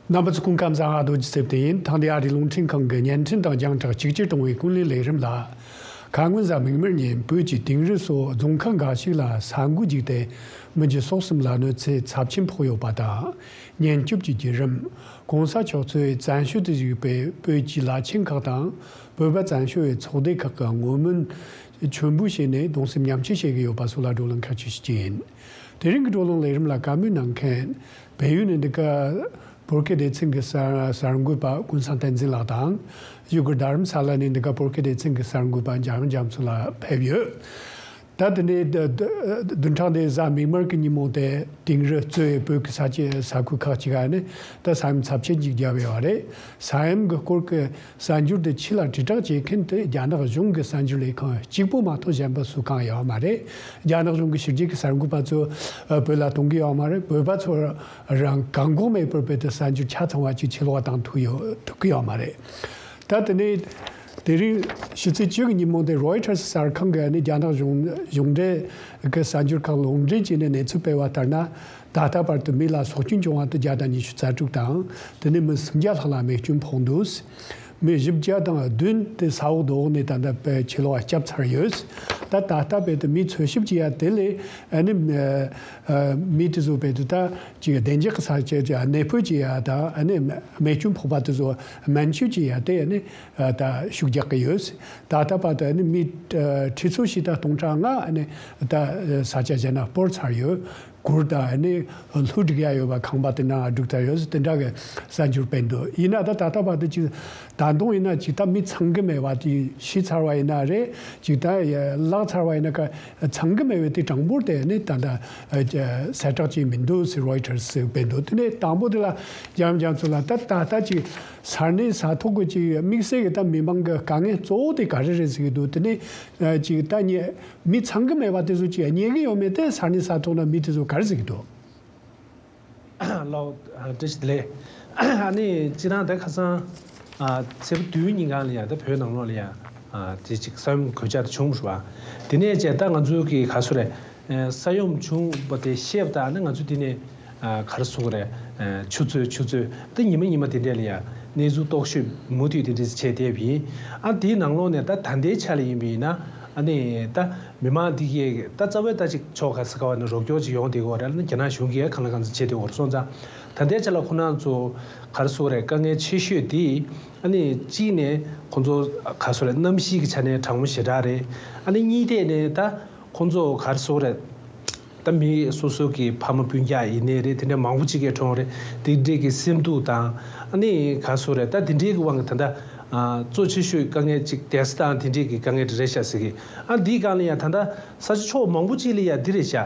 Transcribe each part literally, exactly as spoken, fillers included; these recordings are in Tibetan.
རྣམ་པ་ཚོ་སྐུ་ཁམས་བཟང་། ཨ་རྡོ་རྗེ་སེབ་ཏེ་ཡིན། ཐེངས་འདིའི་ཨ་རིའི་རླུང་འཕྲིན་ཁང་གི་བརྙན་འཕྲིན་དང་རྒྱང་བསྒྲགས་གཅིག་གྱུར་གཏོང་བའི་ཀུན་གླེང་ལས་རིམ་ལ། ཁ་སྔོན་གཟའ་མིག་དམར་ཉིན་བོད་ཀྱི་དིང་རི་སོགས་རྫོང་ཁག་འགའ་ཞིག་ལ་ས་འགུལ་བརྒྱུད་དེ་མི་རྒྱུ་སྲོག་གསུམ་ལ་གནོད་འཚེ་ཚབས་ཆེན་ཕོག་ཡོད་པ་དང་། ཉེན་སྐྱོབ་ཀྱི་བརྒྱུད་རིམ། ༸གོང་ས་མཆོག་གཙོས་བཙན་བྱོལ་དུ་བཞུགས་པའི་བོད་ཀྱི་བླ་ཆེན་ཁག་དང་། བོད་པ་བཙན་བྱོལ་བའི་ཚོགས་སྡེ་ཁག་གི་བསྔོ་སྨོན་མཆོད་འབུལ་བྱས་ནས་གདུང་སེམས་མཉམ་སྐྱེད་བྱེད་ཀྱི་ཡོད་པ་སོགས་ལ་བགྲོ་གླེང་ཁག་ཅིག་ཞུ་རྒྱུ་ཡིན། དེ་རིང་གི་བགྲོ་གླེང་ལས་རིམ་ལ་བཀའ་མོལ་གནང་མཁན། བལ་ཡུལ་ནས་འདི་ག་བོད་སྐད་སྡེ་ཚན་གྱི་གསར་གསར་འགོད་པ་ཀུན་བཟང་བསྟན་འཛིན་ལགས་དང་། བཞུགས་སྒར་རྡ་རམ་ས་ལ་ནས་འདི་ག་བོད་སྐད་སྡེ་ཚན་གྱི་གསར་འགོད་པ་འཇམ་དབྱངས་རྒྱ་མཚོ་ལགས་ཕེབས་ཡོད། ད་དེ་ནས་བདུན་བདུན་ཕྲག་འདིའི་གཟའ་མིག་དམར་གྱི་ཉིན་མོ་དེ་དིང་རི་གཙོས་བོད་ཀྱི་ས་ཆའི་ས་ཁུལ་ཁག་ཅིག་ཨ་ནི་ད་ས་ཡོམ་ཚབས་ཆེན་ཅིག་བརྒྱབ་ཡོད་རེད། ས་ཡོམ་གྱི་སྐོར་གྱི་གསར་འགྱུར་དེ་ཕྱི་ལ་དྲིལ་བསྒྲགས་བྱེད་མཁན་དེ་རྒྱ་ནག་གཞུང་གི་གསར་འགྱུར་ལས་ཁང་གཅིག་པོ་མ་གཏོགས་གཞན་པ་སུ་གང་ཡོད་མ་རེད། རྒྱ་ནག་གཞུང་གི་ཕྱི་རྒྱལ་གྱི་གསར་འགོད་པ་ཚོ་ཨ་བོད་ལ་གཏོང་གི་ཡོད་མ་རེད། བོད་པ་ཚོ་རང་བཀག་འགོག་མེད་པར་བོད་དུ་གསར་འགྱུར་ཆ་ཚང་བ་ཅིག་ཕྱི་ལོགས་བཏང་ཐུབ་ཡོད་ཐུབ་ཀྱི་ཡོད་མ་རེད། ད་དེ་ནས་དེ་རིང་ཕྱི་ཚེས་བཅུ་གི་ཉིན་མོ་དེ་རོའི་ཊར་གསར་ཁང་གི་ཨ་ནི་རྒྱ་ནག་གཞུང་གཞུང་འབྲེལ་གྱི་གསར་འགྱུར་ཁག་ལུང་འདྲེན་བྱས་ནས་གནས་ཚུལ་སྤེལ་བ་ལྟར་ན། ད་ལྟ་བར་དུ་མི་ལ་སྲོག་སྐྱོན་བྱུང་བ་དེ་བརྒྱ་དང་ཉི་ཤུ་རྩ་དྲུག་དང་། དེ་ནས་མི་སུམ་བརྒྱ་ལྷག་ལ་རྨས་སྐྱོན་ཕོག་འདུག་མི་བཞི་བརྒྱ་དང་བདུན་དེ་ས་འོག་རྡོ་འོག་ནས་ད་ལྟ་བའི་ཕྱི་ལོགས་བསྐྱབས་ཚར་ཡོད། ད་ད་ལྟ་བར་དུ་མི་འཚོལ་ཞིབ་བྱེད་ཡ་དེ་ལས་ཨ་ནི་མི་དེ་ཚོ་བར་དུ་ད་ཅིག་བདེ་འཇགས་ཀྱི་ས་ཆ་ཅིག་གནས་སྤོས་བྱེད་ཡ་དང་ཨ་ནི་རྨས་སྐྱོན་ཕོག་པ་དེ་ཚོ་སྨན་བཅོས་བྱེད་ཡ་དེ་ཨ་ནི་ད་ཤུགས་རྒྱག་གི་ཡོད། ད་ལྟ་བར་དུ་ཨ་ནི་མི་ཁྲི་ཚོ་བཞི་དང་སྟོང་ཕྲག་ལྔ་ཨ་ནི་ད་ས་ཆ་གཞན་ན་སྤོར་ཚར་ཡོད། གུར་དང་ཨ་ནི་ལྷུ་སྒྲིག་ཡ་ཡོད་པ་ཁང་པ་དེ་ནང་བསྒྲིགས་ཚར་ཡོད་ཟེར་དེ་འདྲ་གི་གསར་འགྱུར་སྤེལ་འདུག་ཡིན་ན་ད་ད་ལྟ་བར་དུ་ཅིག་ད་དུང་ཡིན་ན་ཅིག་ད་མི་ཚང་གི་མེད་པ་དེ་ཤི་ཚར་བ་ཡིན་ན་རེད། ཅིག་ད་བརླག་ཚར་བ་ཡིན་ན་ཀ་ཚང་གི་མེད་པའི་དེ་གྲངས་འབོར་དེ་ནི་ད་ལྟ་གསལ་བསྒྲགས་བྱས་མི་འདུག་ཟེར་རོའི་ཊར་སི་སྤེལ་འདུག་དེ་ནས་དང་པོ་དེ་ལ་རྒྱ་རྒྱ་མཚོ་ལ་ད་ད་ལྟ་ཅིག་ས་གནས་ས་ཐོག་གི་ཅིག་དམིགས་བསལ་གྱི་ད་མི་མང་གི་དཀའ་ངལ་གཙོ་བོ་དེ་ག་རེ་རེད་ཟེར་གྱི་འདུག་དེ་ནས་ཅིག་ད་ཉེ་མི་ཚང་གི་མེད་པ་དེ་ཚོ་ཅིག་རྙེད་ཀྱི་ཡོད་མེད་དེ་ས་གནས་ས་ཐོག་ན་མི་དེ་ཚོ་ག་རེ་ཟེར་གྱི་འདུག་ལགས། བཀྲ་ཤིས་བདེ་ལེགས། ཨ་ནི་སྤྱིར་བཏང་ད་ཁ་སང་ཚེས་པ་བདུན་ཉིན་གང་ལ་ཡང་ད་བོད་ནང་ལོགས་ལ་ཡང་དེ་ཅིག་ས་ཡོམ་གོད་ཆག་དེ་བྱུང་བ་རེད་བ། དེ་ནས་བྱས་ད་ང་ཚོའི་གི་ག་ཚོད་རེད། ས་ཡོམ་བྱུང་བ་དེ་ཤེས་པ་དང་ཨ་ནི་ང་ཚོ་དེ་ནས་ག་རེ་ཟེར་དགོས་རེད། ཆུ་ཚོད་ཆུ་ཚོད་ད་ཉི་མ་ཉི་མ་དེ་འདྲས་ལ་ཡང་གནས་ཚུལ་རྟོག་ཞིབ་མུ་མཐུད་དེ་འདྲས་བྱས་བསྡད་པ་ཡིན། ཨ་དེའི་ནང་ལོགས་ནས་ད་ད་ལྟའི་ཆ་ལ་ཡིན་པ་ཡིན་ན་ཨ་ནི་ད་མི་མང་འདི་གས་ད་རྩ་བའི་ད་ཅིག་ཕྱོགས་ག་ས་ག་བ་ནས་རོགས་སྐྱོར་ཅིག་ཡོང་བསྡད་ཀྱི་ཡོད་རེད། ཨ་ནི་རྒྱ་ནག་གཞུང་གིས་གང་ལ་གང་འཚམ་བྱས་བསྡད་ཀྱི་ཡོད་རེད། སོང་ཙང་ད་ལྟའི་ཆ་ལ་ཁོ་རང་ཚོ་ག་རེ་ཟེར་དགོས་རེད། དཀའ་ངལ་ཆེ་ཤོས་དེ་ཨ་ནི་གཅིག་ནས་ཁོང་ཚོ་ག་རེ་ཟེར་དགོས་རེད། གནམ་གཤིས་ཀྱི་ཆ་ནས་གྲང་མོ་ཞེ་དྲག་རེད། ཨ་ནི་གཉིས་ཐད་ནས་ད་ཁོང་ཚོ་ག་རེ་ཟེར་དགོས་རེད། ད་མི་སོ་སོ་གི་ཕ་མ་སྤུན་ཀྱག་ཡིན་ནའི་རེད། དེ་འདྲ་མང་པོ་ཅིག་གིས་གྲོངས་རེད། དེ་འདྲས་ཀྱི་སེམས་སྡུག་དང་ཨ་ནི་ག་རེ་ཟེར་དགོས་རེད། ད་དེ་འདྲས་ཀྱི་དབང་གིས་ད་ལྟ་གཙོ་ཆེ་ཤོས་དཀའ་ངལ་ཅིག་བསྡད་ས་དང་དེ་འདྲས་ཀྱི་དཀའ་ངལ་དེ་རེད་ཤག་ཟེར་གི། ཨ་འདིའི་སྒང་ལ་ཡང་ད་ལྟ་ས་ཆ་ཕྱོགས་མང་པོ་ཅིག་ལ་ཡང་འདི་རེད་ཤག་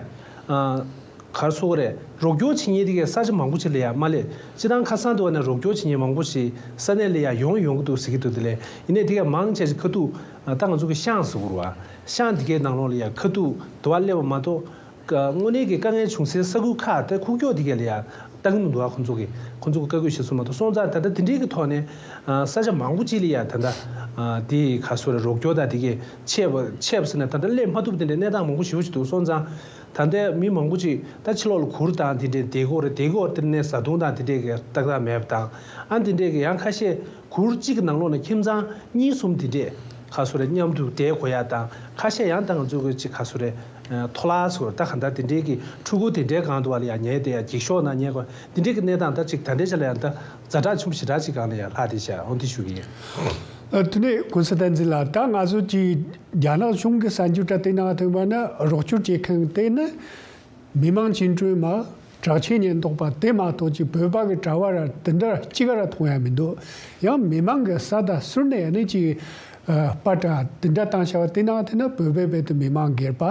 ག་རེ་ཟེར་དགོས་རེད། རོགས་སྐྱོར་བྱེད་མཁན་དེ་གས་ས་ཆ་མང་པོ་ཅིག་ལ་ཡང་མ་སླེབས། སྤྱིར་བཏང་ཁ་སང་དུས་བ་ནས་རོགས་སྐྱོར་བྱེད་མཁན་མང་པོ་ཞིག་ས་གནས་ལ་ཡང་ཡོང་ཡོང་གི་འདུག་ཟེར་གྱི་འདུག་དེ་ལས་ཡིན་ནའི་དེ་གས་མང་ཆེ་ཞིག་ཁ་ཐུག་ད་ང་ཚོ་གི་ཤང་ཟེར་དགོས་རེད་བ། ཤང་དེ་གས་ནང་ལོགས་ལ་ཡང་ཁ་ཐུག་དུ་བ་སླེབས་པ་མ་གཏོགས། དངོས་གནས་ཀྱི་དཀའ་ངལ་བྱུང་སའི་ས་ཁུལ་ཁག་དེ་ཁུག་ཀྱོག་དེ་གས་ལ་ཡང་ལྟ་གི་མི་འདུག་བ། ཁོང་ཚོ་གི་ཁོང་ཚོ་གི་བཀའ་བཀོད་བྱེད་སྲོལ་མ་གཏོགས། སོང་ཙང་ད་ལྟ་དེ་འདྲའི་གི་ཐོག་ནས་ས་ཆ་མང་པོ་ཅིག་ལ་ཡང་ད་ལྟ་དེ་ག་རེ་ཟེར་དགོས་རེད། རོགས་སྐྱོར་དང་དེ་གས་ཆད་པ་ཆད་པ་ཟེར་ན་ད་ལྟ་སླེབས་མ་ཐུབ་དེ་འདྲའི་གནས་སྟངས་མང་པོ་ཞེ་པོ་ཅིག་འདུག་སོང་ཙང་ད་ལྟ་མི་མང་པོ་ཅིག་ད་ཕྱི་ལོགས་ལ་གུར་དང་དེ་འདྲའི་བསྡད་ཀྱི་ཡོད་རེད། བསྡད་ཀྱི་ཡོད་རེད། དེ་ནས་བཟའ་བཏུང་དང་དེ་འདྲའི་གི་ཏག་ཏག་མེད་པ་དང་། ཨ་དེ་འདྲའི་གི་ཡང་ཁ་ཤས་གུར་གཅིག་གི་ནང་ལོགས་ནས་ཁྱིམ་ཚང་གཉིས་གསུམ་དེ་འདྲས་ག་རེ་ཟེར་དགོས་རེད། མཉམ་དུ་བསྡད་དགོས་ཡ་དང་། ཁ་ཤས་ཡང་ད་ང་ཚོ་གི་ཅིག་ག་རེ་ཟེར་དགོས་རེད། ཨ་ཐོ་ལ་ཟེར་དགོས་རེད། ད་གང་ལྟར་དེ་འདྲའི་གི་ཕྲུ་གུ་དེ་འདྲའི་སྒང་དུ་བ་ལ་ཡང་ཉལ་བསྡད་ཡ་འགྱིག་ཤོག་ནང་ཉལ་དགོས། དེ་འདྲའི་གི་གནས་སྟངས་ད་ཅིག་ད་ལྟའི་ཆ་ལ་ཡང་ད་ཛ་དྲག་ཆེན་པོ་ཞེ་དྲག་ཅིག་སྒང་ལ་ཡང་ལྷག་བསྡད་ཤག་འོ་འདི་ཞུ་གི་ཡིན། ཨ་དེ་ནས་ཀུན་གསལ་བསྟན་འཛིན་ལགས། ད་ང་ཚོ་ཅིག་རྒྱ་ནག་གཞུང་གི་གསར་འགྱུར་ད་དེ་ནང་ཐོན་པ་ན་རོགས་སྐྱོར་བྱེད་མཁན་དེ་ནི། མི་དམངས་བཅིངས་འགྲོལ་དམག་དྲག་ཆས་ཉེན་རྟོག་པ་དེ་མ་གཏོགས་ཅིག་བོད་པ་གི་གྲྭ་བ་ར་དེ་འདྲ་གཅིག་ར་མཐོང་ཡ་མི་འདུག་ཡང་མི་མང་གི་ས་དང་ཟུར་ནས་ནི་ཅིག་ཨ་པར་དང་དེ་འདྲ་བཏང་བཞག་པ་དེ་ནང་དེ་ན་བོད་པའི་བོད་དུ་མི་མང་སྒེར་པ་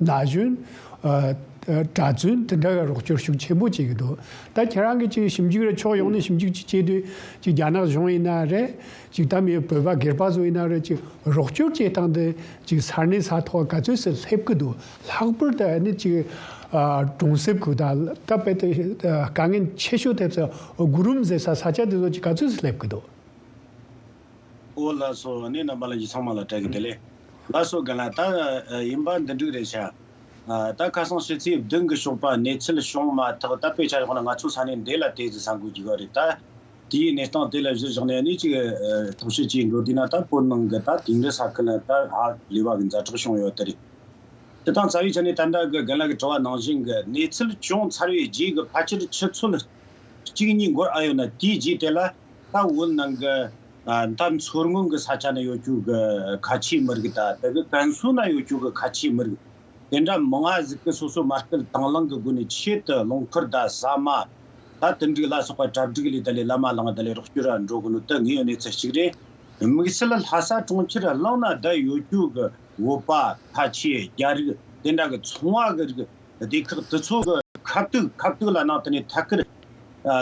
ན་གཞོན་ཨ་གྲྭ་བཙུན་དེ་འདྲ་གི་རོགས་སྐྱོར་ཤུགས་ཆེན་པོ་བྱེད་ཀྱི་འདུག་ད་ཁྱེད་རང་གི་ཅིག་ཞིབ་འཇུག་ར་ཕྱོགས་ཡོངས་ནས་ཞིབ་འཇུག་ཅིག་བྱེད་དུས་ཅིག་རྒྱ་ནག་གཞུང་ཡིན་ན་རེད། ཅིག་ད་མི་བོད་པ་སྒེར་པ་ཚོ་ཡིན་ན་རེད། ཅིག་རོགས་སྐྱོར་བྱེད་སྟངས་དེ་ཅིག་ས་གནས་ས་ཐོག་ག་ཚོད་ཙམ་སླེབས་ཀྱི་འདུག་ལྷག་པར་དུ་ཨ་ནི་ཅིག་ཨ་གྲོང་གསེབ་ཁུལ་དང་ད་དཔེ་དེ་དཀའ་ངལ་ཆེ་ཤོས་ཐེབས་ས་གུ་རུམ་ཟེར་ས་ས་ཆ་དེ་ཚོ་ཅིག་ག་ཚོད་ཙམ་སླེབས་ཀྱི་འདུག་ཨོ་ལགས་སོ། ཨ་ནི་རྣམ་པ་ལྷན་རྒྱས་ཚང་མ་ལ་བཀྲ་ཤིས་བདེ་ལེགས། ལགས་སོ་རྒན་ལགས། ད་ཡིན་པ་འདི་འགྲིག་རེད་ཤག་ད་ཁ་སང་ཕྱི་ཚེས་བདུན་གྱི་ཞོགས་པ་གནས་ཚུལ་བྱུང་མ་ཐག་ད་དཔེ་ཆ་ཡོང་ན་ང་ཚོ་ས་གནས་འདི་ལ་དེ་ཙི་ས་འགུལ་གྱི་ཡོད་རེད། ད་ དེའི་གནས་སྟངས་དེ་ལ་གཞིར་བཞག་ནས་ནི་ཅིག་ཐོག་ཤེས་ཀྱིས་འགྲོ་དུས་ན། ད་བོད་ནང་གི་ད་དེང་རབས་ས་ཁུལ་ལ་ད་ཧ་ལས་པ་གི་ཛ་དྲག་བྱུང་ཡོད་དེ་རེད། དེ་དང་རྩ་བའི་ཆ་ནས་ད་ལྟ་གི་རྒན་ལགས་ཀྱི་དྲི་བ་ནང་བཞིན་གྱི་གནས་ཚུལ་བྱུང་ཚར་བའི་རྗེས་ཀྱི་ཕལ་ཆེར་ཆུ་ཚོད་གཅིག་གཉིས་འགོར་ཨ་ཡོད་ན། དེའི་རྗེས་དེ་ལ་ད་བོད་ནང་གི་ད་མཚོ་སྔོན་གྱི་ས་ཆ་ན་ཡོད་རྒྱུ་གི་ཁ་ཆེའི་མི་རིགས་དང་། དེ་གི་ཀན་སུའུ་ན་ཡོད་རྒྱུ་གི་ཁ་ཆེའི་མི་རིགས། དེ་འདྲ་མང་ང་ཟིག་གི་སོ་སོ་མ་སྐུལ་དང་བླངས་ཀྱི་སྒོ་ནས་ཆེད་དུ་རླངས་འཁོར་དང་ཟ་མ། ད་དེ་འདྲ་ལ་སོགས་པ་གྲ་སྒྲིག་ལས་ད་ལས་ལམ་མ་ལངས་ད་ལས་རོགས་སྐྱོར་ར་འགྲོ་གི་ནོ་དེ་དངོས་ཡོད་གནས་ཚུལ་གཅིག་རེད། དམིགས་བསལ་ལྷ་ས་གྲོང་ཁྱེར་གླིང་ན་བསྡད་ཡོད་རྒྱུ་གི་བོད་པ། ཁ་ཆེ། རྒྱ་རིགས། དེ་འདྲ་གི་ཚོང་བ་གི་རིགས། སྡེ་ཁག་དེ་ཚོ་གི་ཁ་ཐུག་ཁ་ཐུག་ལ་ནང་དེ་ནས་ཐད་ཀར་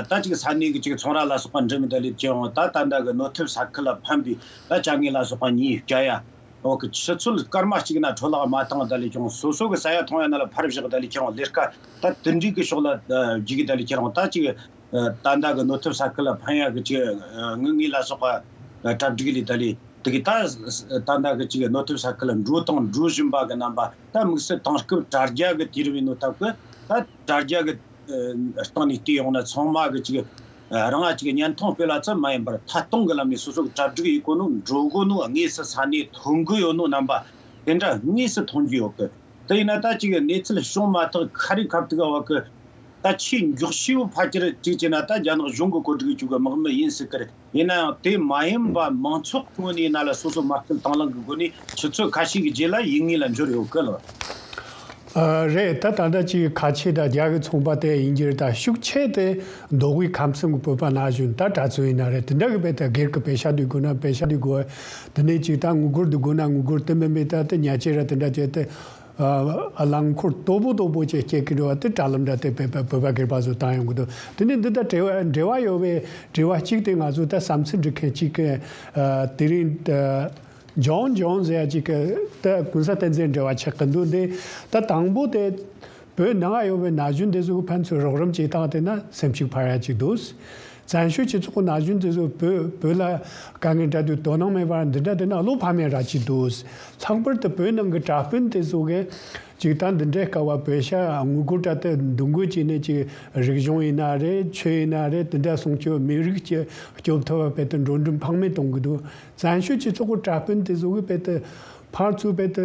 ད་ཅིག་ས་གནས་གི་ཅིག་ཚོང་ར་ལ་སོགས་པ་འགྲིམ་མི་ད་ལས་ཀྱང་། ད་ད་འདྲ་གི་ནོར་ཐེབས་ས་ཁུལ་ལ་ཕན་པའི་ད་ཅ་དངོས་ལ་སོགས་པ་ཉོས་བསྐྱལ་ཡ། འོ་གི་ཆུ་ཚོད་སྐར་མ་གཅིག་ན་འཕྲོ་བརླག་མ་བཏང་ད་ལས་ཀྱང་། སོ་སོ་གི་ཟ་ཡ་འཐུང་ཡ་ན་ལ་ཕར་བཞག་ད་ལས་ཀྱང་། ལས་ཀ་ད་དེ་འདྲའི་གི་ཕྱོགས་ལ་བརྒྱུད་གི་ད་ལས་ཀྱང་། ད་ཅིག་ད་ལྟ་གི་ནོར་ཐེབས་ས་ཁུལ་ལ་ཕན་ཡ་གི་ཅིག་དངུལ་དངོས་ལ་སོགས་པ་གྲ་སྒྲིག་ལས་ད་ལས་དེ་གི་ད་ད་ལྟ་གི་ཅིག་ནོར་ཐེབས་ས་ཁུལ་ལ་འགྲོ་དང་འགྲོ་བཞིན་པ་གི་རྣམ་པ། ད་དམིགས་བསལ་དེང་སྐབས་དྲ་རྒྱ་གི་དུས་རབས་ཡིན་ནོ་སྟབས་གི། ད་དྲ་རྒྱ་གི་སྟེང་ནས་བལྟས་ཡོང་ན་ཚང་མ་གི་ཅིག་རང་ང་ཅིག་བརྙན་ཐུང་སྤེལ་ལ་ཙམ་མ་ཡིན་པར་ཐད་གཏོང་གི་ལམ་ནས་སོ་སོ་གི་གྲ་སྒྲིག་ཡེད་གོ་ནོ། འགྲོ་གོ་ནོ། དངོས་སུ་ས་གནས་ཐོན་གི་ཡོད་ནོ་རྣམ་པ་དེ་འདྲ་དངོས་སུ་མཐོང་རྒྱུ་ཡོད་གི། དེ་ཡིན་ན་ད་ཅིག་གནས་ཚུལ་བྱུང་མ་ཐག་ཁ་རི་ཁ་ཐུག་ག་བ་གི་ད་ཆེས་མགྱོགས་ཤོས་ཕལ་ཆེར་གཅིག་བྱས་ན་ད་རྒྱ་ནག་གཞུང་གི་བཀོད་སྒྲིག་བྱེད་རྒྱུ་གི་དམག་མི་ཡིན་སྲིད་གི་རེད། ཡིན་ན་ཡང་དེ་མ་ཡིན་པ་མང་ཚོགས་ངོས་ནས་ཡིན་ན་ལ་སོ་སོ་མ་སྐུལ་དང་བླངས་ཀྱི་སྒོ་ནས་ཆུ་ཚོད་ཁ་ཤས་ཀྱི་རྗེས་ལ་ཡུལ་དངོས་ལ་འབྱོར་ཡོད་གི་ལགས། ཨ། རེད། ད་ད་ལྟ་ཅིག་ཁ་ཆེ་དང་རྒྱ་གི་ཚོང་པ་དེ་ཡིན་གྱི་རེད། ད་ཤུགས་ཆེ་དེ་མདོ་དབུས་ཁམས་གསུམ་གྱི་བོད་པ་ན་གཞོན་ད་གྲྭ་བཙུན་ཡིན་ན་རེད། དེ་འདྲ་གི་བས་ད་སྒེར་གྱི་པེ་ཤ་དེ་དགོས་ན་པེ་ཤ་དེ་དགོས། དེ་ནས་ཅིག་ད་དངུལ་སྒོར་དེ་དགོས་ན་དངུལ་སྒོར། དེ་མིན་པའི་ད་དེ་ཉལ་ཆས་ར་དེ་འདྲ་བྱས་ཏེ། ཨ། རླངས་འཁོར་དོ་པོ་དོ་པོ་བྱས་སྐྱེལ་གི་འགྲོ་བ་དེ་དྲ་ལམ་འདྲ་དེ་བོད་པ་བོད་པ་སྒེར་པ་ཚོ་བཏང་ཡོང་གི་འདུག་དེ་ནས་འདི་ལྟར་འབྲེལ་བ་འབྲེལ་བ་ཡོད་པའི་དྲི་བ་གཅིག་དེ། ང་ཚོ་ད་བསམ་ཚུལ་འབྲི་མཁན་གཅིག་གིས། ཨ། དེ་རིང་ད་ཇོན་ཇོན་ཟེར་ཡ་གཅིག་གིས་ད་གོང་ས་བསྟན་འཛིན་འབྲེལ་བ་ཆགས་ཀྱི་འདུག་འདི་ད་དང་པོ་དེ་བོད་ནང་ཡོད་པའི་ན་གཞོན་དེ་ཚོ་ཕན་ཚུན་རོགས་རམ་བྱེད་སྟངས་དེ་ན་སེམས་ཤུགས་འཕར་ཡ་གཅིག་འདུག་བཙན་བྱོལ་སྤྱི་ཚོགས་ན་གཞོན་དེ་ཚོ་བོད་བོད་ལ་དཀའ་ངལ་འདྲ་དུས་དོ་སྣང་མེད་པར་འདི་འདྲ་དེ་ན་བློ་ཕམ་ཡ་ར་གཅིག་འདུག་ལྷག་པར་དུ་བོད་ནང་གི་དྲ་དཔོན་དེ་ཚོ་གིས་ཅིག་ད་འདི་འདྲའི་སྐབས་བ་པེ་ཤ་དངུལ་སྒོར་དྲ་དེ་འདུ་འགོད་བྱས་ནས་ཅིག་རིག་གཞུང་ཡིན་ན་རེད། ཆོས་ཡིན་ན་རེད། དེ་འདྲ་སྲུང་སྐྱོབ། མི་རིགས་ཀྱི་སྐྱོབ་ཐབས་བ་དཔེ་དེ་འགྲོ་གྲོན་ཕངས་མེད་གཏོང་གི་འདུག་བཙན་བྱོལ་སྤྱི་ཚོགས་ཀྱི་དྲ་དཔོན་དེ་ཚོ་གིས་དཔེ་དེ་ཕར་ཚུར་དཔེ་དེ་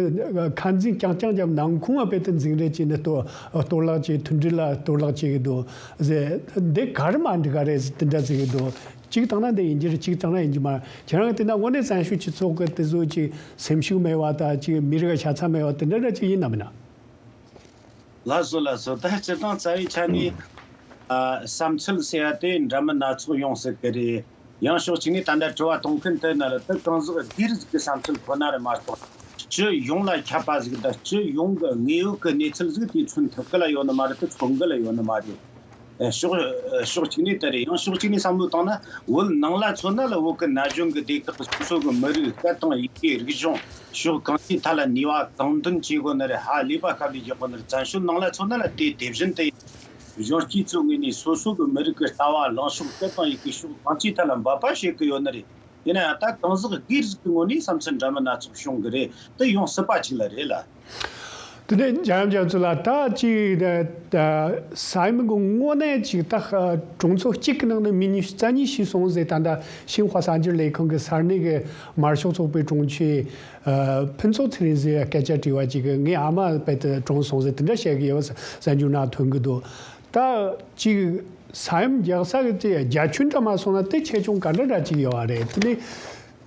ཁ་འཛིན་རྐྱང་རྐྱང་རྒྱབ། ནང་ཁོངས་བ་དཔེ་དེ་འཛིང་རེས་བྱས་ནས་གཏོར་གཏོར་བརླག་བྱས། མཐུན་སྒྲིལ་ལ་གཏོར་བརླག་བྱེད་ཀྱི་འདུག་ཟེར། འདི་ག་རེ་མ་འགྲིག་ག་རེད་ཟེར་དེ་འདྲ་ཟེར་གྱི་འདུག་གཅིག་བཏང་ན་འདི་ཡིན་གྱི་རེད། གཅིག་བཏང་ན་ཡིན་གྱི་མ་རེད། ཁྱེད་རང་གིས་བལྟས་ན་དངོས་གནས་བཙན་བྱོལ་སྤྱི་ཚོགས་ཀྱི་དེ་ཚོ་ཅིག་སེམས་ཤུགས་མེད་པ་དང་། ཅིག་མི་རིགས་ཤ་ཚ་མེད་པ་དེ་འདྲ་འདྲ་ཅིག་ཡིན་ནམ་མིན་ན། ལགས་སོ། ལགས་སོ། ད་སྤྱིར་བཏང་རྩ་བའི་ཆ་ནས། ཨ། བསམ་ཚུལ་ཟེར་ཡ་དེ་འདྲ་མིན་སྣ་ཚོགས་ཡོང་སྲིད་གི་རེད། ཡང་ཕྱོགས་གཅིག་ནས་ད་ལྟ་དྲི་བ་གཏོང་མཁན་དེ་ན་ལ་དེ་གང་ཟག་སྒེར་ཟིག་གི་བསམ་ཚུལ་ཁོ་ན་རེད་མ་གཏོགས། སྤྱི་ཡོངས་ལ་ཁྱབ་པ་ཟིག་དང་། སྤྱི་ཡོངས་ཀྱི་དངོས་ཡོད་ཀྱི་གནས་ཚུལ་ཟིག་དེ་མཚོན་ཐུབ་གི་ལ་ཡོད་ནི་མ་རེད། དེ་མཚོན་གི་ལ་ཡོད་ནི་མ་རེད། ཨ། ཕྱོགས་ཕྱོགས་གཅིག་ནས་དེ་རེད། ཡང་ཕྱོགས་གཅིག་ནས་བསམ་བློ་བཏང་ན། བོད་ནང་ལ་མཚོན་ན་ལ་བོད་ཀྱི་ན་གཞོན་གྱི་སྡེ་ཁག་གི་སོ་སོ་གི་མི་རིགས་སྐད་དང་ཡི་གེ། རིག་གཞུང་ཕྱོགས་གང་ཅིའི་ཐད་ལ་ནུས་པ་གང་འདོན་བྱེད་དགོས་ནི་རེད། ཧ་ལས་པ་དཀའ་ལས་རྒྱག་དགོས་ནི་རེད། བཙན་བྱོལ་ནང་ལ་མཚོན་ན་ལ་དེ་དེ་བཞིན་དུ་ཡིན། གཞོན་སྐྱེས་ཚོའི་ངོས་ནས་སོ་སོ་གི་མི་རིགས་ཀྱི་ལྟ་བ། ལངས་ཕྱོགས། སྐད་དང་ཡི་གེ། ཕྱོགས་གང་ཅིའི་ཐད་ལ་འབད་པ་བྱེད་ཀྱི་ཡོད་ནི་རེད། ཡིན་ན་ཡང་ད་གང་ཟག་སྒེར་ཟིག་གི་ངོས་ནས་བསམ་ཚུལ་འདྲ་མིན་སྣ་ཚོགས་བྱུང་གི་རེད། དེ་ཡོང་སྲིད་པ་ཅིག་ལ་རེད་ལ། དེ་ནས་འཇམ་དབྱངས་རྒྱ་མཚོ་ལགས། ད་ཅིག་ད་ས་ཡོམ་གྱི་དངོས་གནས་ཅིག་ད་གྲོང་ཚོ་གཅིག་གི་ནང་ནས་མི་ཉི་ཤུ་རྩ་གཉིས་ཤི་སོང་ཟེར། ད་ལྟ་ཤིན་ཧྭ་གསར་འགྱུར་ལས་ཁང་གི་ས་གནས་ཀྱི་དམར་ཤོག་ཚོགས་པའི་དྲུང་ཆེ། ཨ། ཕུན་ཚོགས་ཚེ་རིང་ཟེར་སྐད་ཆ་དྲིས་པ་ཅིག་གིས་ངའི་ཨ་མ་དཔེ་དེ་གྲོངས་སོང་ཟེར་དེ་འདྲ་བཤད་གི་ཡོད་པ་གསར་འགྱུར་ནང་ཐོན་གི་འདུག་ད་ཅིག་ས་ཡོམ་རྒྱག་ས་གི་དེ་རྒྱ་ཁྱོན་འདྲ་མ་སོང་ན་དེ་ཆེ་ཆུང་ག་འདྲ་འདྲ་ཅིག་ཡོད་པ་རེད། དེ་ནས་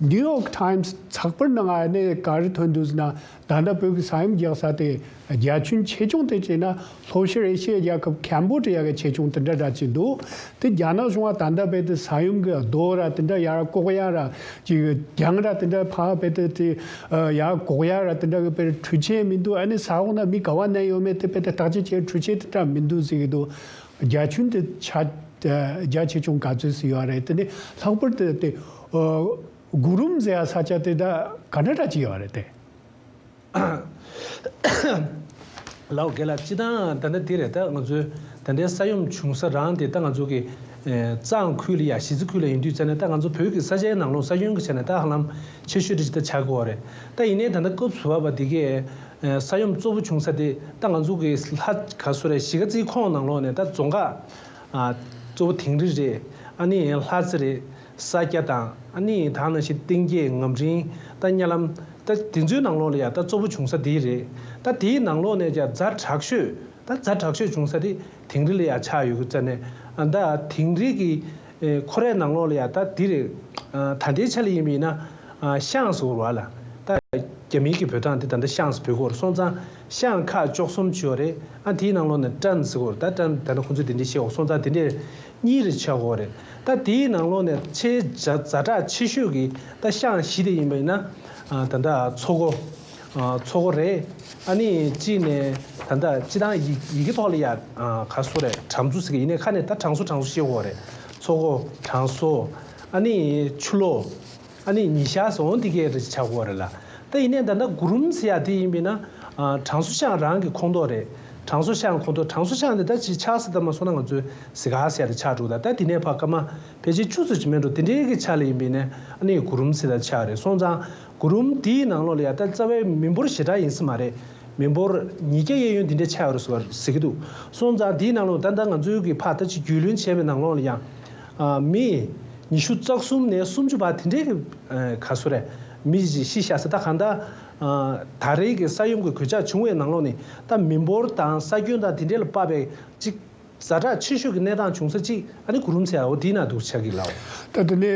ནིའུ་ཡོག་ཊའིམ་སི་ཚགས་པར་ནང་ཨ་ནི་ག་རེ་ཐོན་འདུག་ཟེར་ན། ད་ལྟ་བོད་ཀྱི་ས་ཡོམ་རྒྱག་ས་དེ་རྒྱ་ཁྱོན་ཆེ་ཆུང་དེ་བྱས་ན་ལྷོ་ཤར་ཨེ་ཤི་ཡའི་རྒྱལ་ཁབ་ཁམ་བོ་ཌི་ཡ་གི་ཆེ་ཆུང་དེ་འདྲ་འདྲ་ཅིག་འདུག་དེ་རྒྱ་ནག་གཞུང་བ་ད་ལྟ་བོད་དུ་ས་ཡོམ་གྱི་རྡོ་ར་དེ་འདྲ་ཡར་བཀོག་ཡ་ར་ཅིག་གྱང་ར་དེ་འདྲ་ཕར་བོད་དུ་དེ་ཡར་བཀོག་ཡ་ར་དེ་འདྲ་གི་བོད་འཕྲུལ་ཆས་མི་འདུག་ཨ་ནི་ས་འོག་ན་མི་ག་བ་ན་ཡོད་མེད་དེ་བོད་དུ་བརྟག་དཔྱད་བྱེད་འཕྲུལ་ཆས་དེ་འདྲ་མི་འདུག་ཟེར་གི་འདུག་རྒྱ་ཁྱོན་དེ་ཆ་རྒྱ་ཆེ་ཆུང་ག་ཚོད་ཟེར་ཡོད་རེད། དེ་ནི་ལྷག་པར་དུ་དེ་གུ་རུམ་ཟེར་ཡ་ས་ཆ་དེ་ད་ག་འདྲ་འདྲ་ཅིག་ཡོད་རེད་དེ། ལའོ་རྒན་ལགས། སྤྱིར་བཏང་ད་ལྟ་འདི་རེད། ད་ང་ཚོའི་ད་ལྟའི་ས་ཡོམ་བྱུང་ས་རང་དེ་ད་ང་ཚོ་གི་གཙང་ཁུལ་ལ་ཡ་གཞིས་རྩེ་ཁུལ་ལ་ཡིན་དུས་ཙ་ནས་ད་ང་ཚོ་བོད་ཀྱི་ས་ཆའི་ནང་ལོགས་ས་ཡོམ་གྱི་ཆ་ནས་ད་ཧ་ལམ་ཆེ་ཤོས་དེ་ཅིག་ད་ཆགས་ཀྱི་ཡོད་རེད། ད་ཡིན་ནའི་ད་ལྟ་སྐབས་སུ་བབས་པ་འདི་གས་ས་ཡོམ་གཙོ་བོ་བྱུང་ས་དེ་ད་ང་ཚོ་གི་ལྷ་ག་སུ་རེད། གཞིས་ཀ་རྩེའི་ཁོངས་ནང་ལོགས་ནས་ད་རྫོང་ཁག་ཨ། གཙོ་བོ་དིང་རི་རེད། ཨ་ནི་ལྷ་རྩེ་རེད། ས་སྐྱ་དང་ཨ་ནི་ད་ནང་བཞིན་གཏིང་སྐྱེས། ངམ་རིང་། ད་གཉའ་ལམ། ད་དེ་ཚོའི་ནང་ལོགས་ལ་ཡ་ད་གཙོ་བོ་བྱུང་ས་དེ་རེད། ད་དེའི་ནང་ལོགས་ནས་ཀྱང་ཛ་དྲག་ཤོས། ད་ཛ་དྲག་ཤོས་བྱུང་ས་དེ་དིང་རི་ལ་ཡ་ཆགས་ཡོད་ཀྱི་རྩ་ནས། ཨ་ད་དིང་རི་གི་ཨེ་ཁོ་རའི་ནང་ལོགས་ལ་ཡ་ད་དེ་རེད། ཨ་ད་ལྟའི་ཆ་ལ་ཡིན་པ་ཡིན་ན། ཨ་ཤང་ཟེར་བ་ལ། ད་རྒྱ་མིའི་གི་འབོད་སྟངས་དེ་ད་ལྟ་ཤང་ཟེར་འབོད་ཀྱི་ཡོད་རེད། སོང་ཙང་ཤང་ཁག་བཅུ་གསུམ་ཅིག་ཡོད་རེད། ཨ་དེའི་ནང་ལོགས་ནས་ཀྲན་ཟེར་གྱི་ཡོད་རེད། ད་ཀྲན་ད་ནི་ཁོང་ཚོས་དེ་འདྲས་བཤད་ཡོད། སོང་ཙང་དེ་འདྲས་གཉིས་རེ་ཆགས་ཀྱི་ཡོད་རེད། ད་དེའི་ནང་ལོགས་ནས་ཆེས་ཛ་ཛ་དྲག་ཆེ་ཤོས་ཀྱི་ད་ཤང་བཞི་དེ་ཡིན་པ་ཡིན་ན། ཨ་ད་ལྟ་མཚོ་སྒོ། ཨ་མཚོ་སྒོ་རེད། ཨ་ནི་གཅིག་ནས་ད་ལྟ་སྤྱི་བཏང་ཡི་ཡི་གེ་ཐོག་ལ་ཡ་ཨ་ག་སུ་རེད། གྲམ་མཚོ་ཟེར་གི་ཡིན་ནའི་ཁ་ནས་ད་གྲང་སོ་གྲང་སོ་བཤད་ཀྱི་ཡོད་རེད། མཚོ་སྒོ། གྲང་སོ། ཨ་ནི་ཆུ་ལོག་ཨ་ནི་ཉི་ཤར་ཟེར་འོང་འདི་གས་རེ་ཆགས་ཀྱི་ཡོད་རེད་ལ། ད་ཡིན་ནའི་ད་ལྟ་གུ་རུམ་ཟེར་ཡ་དེ་ཡིན་པས་ན། ཨ་གྲང་སོ་ཤང་རང་གི་ཁོངས་གཏོགས་རེད། གྲང་སོ་ཤང་ཁོངས་གཏོགས། གྲང་སོ་ཤང་དེ་ད་ཅིག་ཆགས་སྲིད་ད་མ་སོང་ན་ང་ཚོའི་ཟི་ག་ཟེར་ཡ་དེ་ཆགས་འགྲོ། ད་ད་དེ་ནས་ཕར་སྐར་མ་ཕལ་ཆེར་བཅུ་ཙམ་ཅིག་མེད་འགྲོ། དེ་འདྲའི་གི་ཆ་ལ་ཡིན་པས་ན་ཨ་ནི་གུ་རུམ་ཟེར་ད་ཆགས་རེད། སོང་ཙང་གུ་རུམ་དེའི་ནང་ལོགས་ལ་ཡ་ད་རྩ་བའི་མི་འབོར་ཞེ་དྲག་ཡིན་ས་མ་རེད། མི་འབོར་ཉིས་བརྒྱ་གཡས་གཡོན་དེ་འདྲ་ཆགས་ཡོད་རེད་ཟེར་བ་ཟེར་གྱི་འདུག་སོང་ཙང་དེའི་ནང་ལོགས་ད་ལྟ་ང་ཚོའི་གི་ཕར་ད་ཅིག་རྒྱུས་ལོན་བྱས་པའི་ནང་ལོགས་ལ་ཡང་། ཨ་མི་ཉི་ཤུ་རྩ་གསུམ་ནས་སུམ་ཅུ་བར་དེ་འདྲའི་གི་ཨ་ག་སུ་རེད། མི་ཞིག་ཤི་ཤག་ཟེར། ད་གང་ལྟར་ཨ་ད་རེས་ཀྱི་ས་ཡོམ་གྱི་གོད་ཆག་བྱུང་བའི་ནང་ལོགས་ནས་ད་མི་འབོར་དང་ས་ཁྱོན་དང་དེ་འདྲའི་ལ་དཔག་པའི་ཅིག་ཛ་དྲག་ཆེ་ཤོས་ཀྱི་གནས་སྟངས་བྱུང་ས་གཅིག་ཨ་ནི་གུ་རུམ་ཟེར་ཡ་འོ་དེའི་ནང་འདུག་ཆགས་ཀྱི་ལགས། ད་དེ་ནས་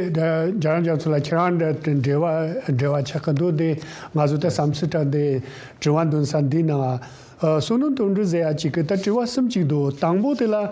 རྒྱ་རང་རྒྱ་མཚོ་ལགས། ཁྱེད་རང་འདྲ་འབྲེལ་བ་འབྲེལ་བ་ཆགས་ཀྱི་འདུག་དེ་ང་ཚོ་ད་བསམ་ཚུལ་དྲ་འདི་དྲི་བ་འདོན་ས་འདི་ནང་ཨ་བསོད་ནམས་དོན་གྲུབ་ཟེར་ཡ་གཅིག་གིས་ད་དྲི་བ་གསུམ་གཅིག་འདུག་དང་པོ་དེ་ལ་ཨ་